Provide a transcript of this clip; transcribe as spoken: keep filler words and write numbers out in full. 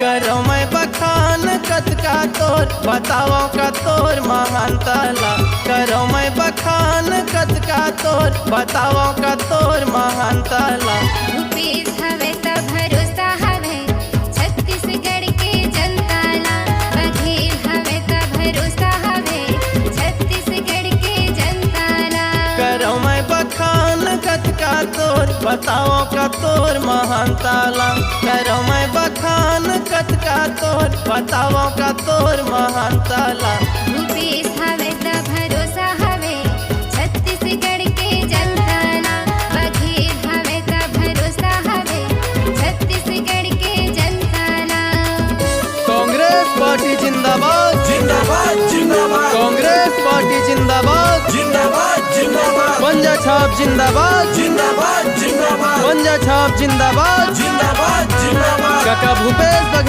करो मैं बखान कतका तोर, बताओ का तोर महानता ला। करो मैं बखान कतका तोर, बताओ का तोर महानता ला। भूपेश हवे त भरोसा हवे छत्तीसगढ़ के जनता ला। बघेल हवे त भरोसा हवे छत्तीसगढ़ के जनता ला। करो मैं बखान कतका तोर, बताओ का तोर महानता ला। करो मैं बखान कतका तोर, बताओ का तोर महानता ला। भूपेश हवे त भरोसा हवे छत्तीसगढ़ के जनता ला। बघेल हवे त भरोसा हवे छत्तीसगढ़ के जनता ला। कांग्रेस पार्टी जिंदाबाद। जिंदाबाद जिंदाबाद कांग्रेस पार्टी जिंदाबाद। जिंदाबाद जिंदाबाद पंजा छाप जिंदाबाद। जिंदाबाद जिंदाबाद पंजा छाप जिंदाबाद। जिंदाबाद जिंदाबाद काका भूपेश बघेल